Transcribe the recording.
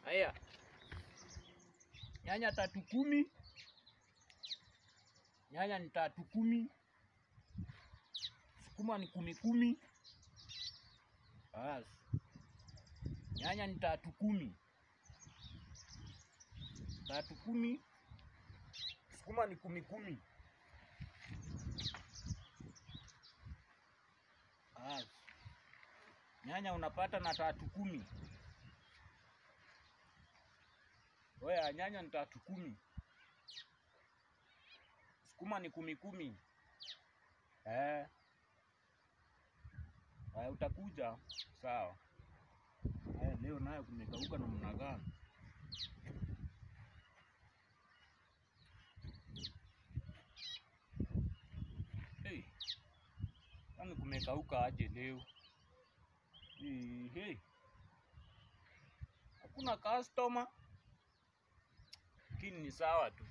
Haya. Nyanya 3 10. Nyanya ni 3 10. Sukuma ni 10 10. Basi. Nyanya ni 3 10. 3 10. Sukuma ni 10 10. Basi. Nyanya unapata na 3 10. Oya, nyanya ni 3 10. Sukuma ni 10 10. Eh. Haya, utakuja sawa. Haya, leo nayo kumekauka namna gani? Hey. Yaani kumekauka aje leo? Hey, hey. Hakuna customer. Lakini ni sawa tu.